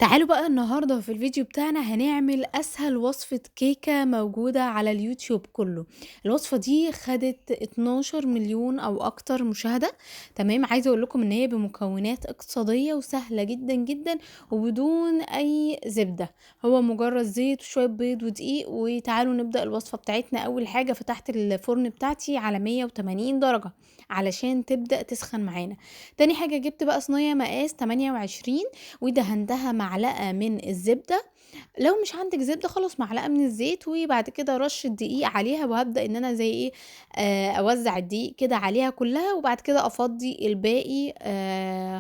تعالوا بقى النهاردة في الفيديو بتاعنا هنعمل أسهل وصفة كيكة موجودة على اليوتيوب كله. الوصفة دي خدت 12 مليون أو أكتر مشاهدة، تمام؟ عايزة أقول لكم إن هي بمكونات اقتصادية وسهلة جدا جدا وبدون أي زبدة، هو مجرد زيت وشوية بيض ودقيق. وتعالوا نبدأ الوصفة بتاعتنا. أول حاجة فتحت الفرن بتاعتي على 180 درجة علشان تبدأ تسخن معانا. تاني حاجة جبت بقى صينية مقاس 28 ودهنتها معلقة من الزبدة، لو مش عندك زبدة خلاص معلقة من الزيت، وبعد كده رشة دقيق عليها. وهبدأ ان انا زي ايه، اوزع الدقيق كده عليها كلها، وبعد كده افضي الباقي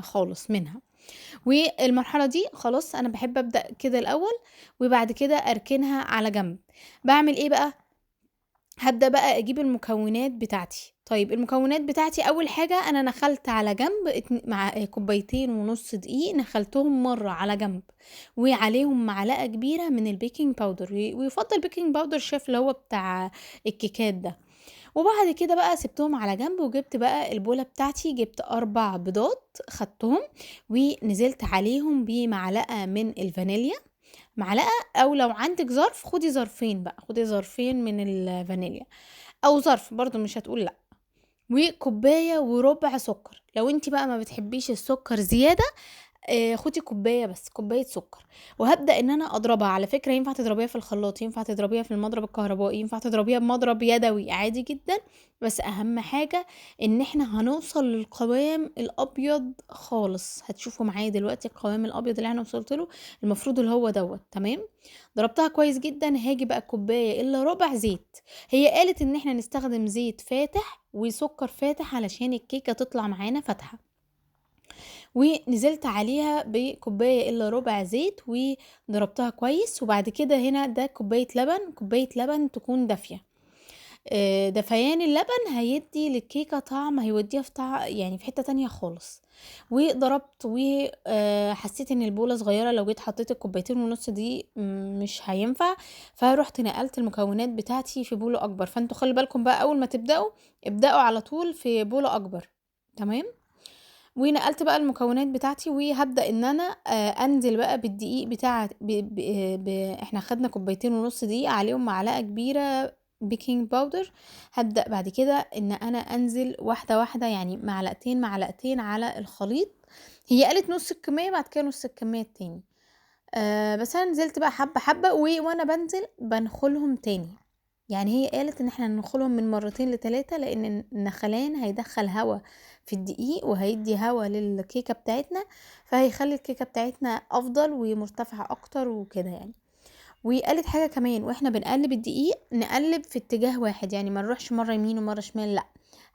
خالص منها. والمرحلة دي خلاص انا بحب ابدأ كده الاول، وبعد كده اركنها على جنب. بعمل ايه بقى؟ هبدأ بقى اجيب المكونات بتاعتي. المكونات بتاعتي اول حاجة انا نخلت على جنب مع كوبايتين ونص دقيق، نخلتهم مرة على جنب، وعليهم معلقة كبيرة من البيكنج باودر، ويفضل بيكنج باودر شيف اللي هو بتاع الكيكات ده. وبعد كده بقى سبتهم على جنب، وجبت بقى البولة بتاعتي، جبت 4 بيضات خدتهم ونزلت عليهم بمعلقة من الفانيليا، معلقة او لو عندك ظرف خدي ظرفين بقى، خدي ظرفين من الفانيليا او ظرف برضو مش هتقول لا، وكوباية وربع سكر. لو انت بقى ما بتحبيش السكر زيادة، خدي كوباية بس، كوباية سكر. وهبدأ ان انا اضربها. على فكرة ينفع تضربيها في الخلاط، ينفع تضربيها في المضرب الكهربائي، ينفع تضربيها بمضرب يدوي عادي جدا، بس اهم حاجة ان احنا هنوصل للقوام الابيض خالص. هتشوفوا معايا دلوقتي القوام الابيض اللي احنا وصلت له، المفروض اللي هو دوت. تمام، ضربتها كويس جدا. هاجي بقى كوباية الا ربع زيت. هي قالت ان احنا نستخدم زيت فاتح وسكر فاتح علشان الكيكة تطلع معانا فاتحة. ونزلت عليها بكوباية الا ربع زيت وضربتها كويس. وبعد كده هنا ده كوباية لبن، كوباية لبن تكون دافية. دفيان اللبن هيدي للكيكة طعم، هيوديها في طعم يعني في حتة تانية خالص. وضربت حسيت ان البولة صغيرة، لو جيت حطيت الكوبايتين ونص دي مش هينفع، فروحت نقلت المكونات بتاعتي في بولة اكبر. فانتوا خلي بالكم بقى اول ما تبدأوا ابدأوا على طول في بولة اكبر، تمام؟ ونقلت بقى المكونات بتاعتي، وهبدأ ان انا، انزل بقى بالدقيق بتاع احنا خدنا كوبايتين ونص دقيق عليهم معلقة كبيرة بيكنج باودر. هبدأ بعد كده ان انا انزل واحدة واحدة، يعني معلقتين معلقتين على الخليط. هي قالت نص الكمية، بعد كده نص الكمية التاني، بس انا نزلت بقى حبة حبة، وانا بنزل بنخلهم تاني. يعني هي قالت ان احنا ننخلهم من مرتين لتلاتة، لان النخلان هيدخل هوا في الدقيق وهيدي هوا للكيكة بتاعتنا، فهيخلي الكيكة بتاعتنا افضل ومرتفعة اكتر وكده يعني. وقالت حاجة كمان، واحنا بنقلب الدقيق نقلب في اتجاه واحد، يعني ما نروحش مرة يمين ومرة شمال، لا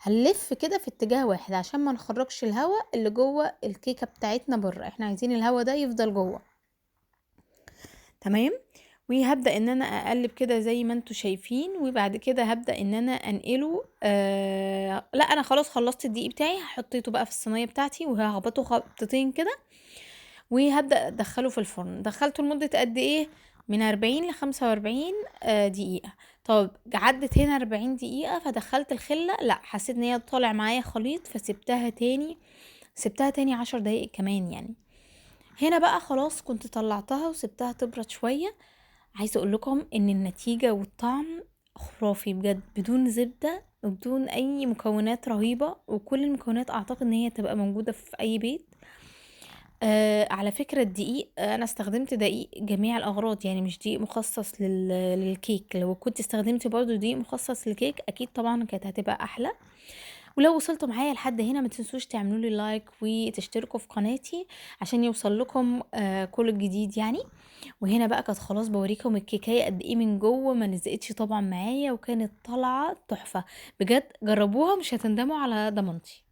هنلف كده في اتجاه واحد عشان ما نخرجش الهوا اللي جوه الكيكة بتاعتنا بره، احنا عايزين الهوا ده يفضل جوه، تمام؟ وهبدأ ان انا اقلب كده زي ما انتوا شايفين. وبعد كده هبدأ ان انا انقله، لا انا خلاص خلصت الدقيق بتاعي، حطيته بقى في الصينية بتاعتي وهخبطه خبطتين كده، وهبدأ ادخله في الفرن. دخلته لمدة قد ايه؟ من 40 لخمسة وأربعين، دقيقة. طب عدت هنا 40 دقيقة فدخلت الخلة، لا حسيت ان هي طالع معايا خليط، فسبتها تاني، سبتها تاني 10 دقايق كمان يعني. هنا بقى خلاص كنت طلعتها وسبتها تبرد شوية. عايزة اقول لكم ان النتيجة والطعم خرافي بجد، بدون زبدة وبدون اي مكونات رهيبة، وكل المكونات اعتقد ان هي تبقى موجودة في اي بيت. على فكرة الدقيق، انا استخدمت دقيق جميع الاغراض، يعني مش دقيق مخصص للكيك. لو كنت استخدمت برضو دقيق مخصص للكيك اكيد طبعا كانت هتبقى احلى. ولو وصلتوا معايا لحد هنا ما تنسوش تعملوا لي لايك وتشتركوا في قناتي عشان يوصل لكم، كل الجديد يعني. وهنا بقى كانت خلاص بوريكم الكيكايه قد ايه من جوه، ما لزقتش طبعا معايا، وكانت طالعه تحفه بجد. جربوها مش هتندموا على ضمانتي.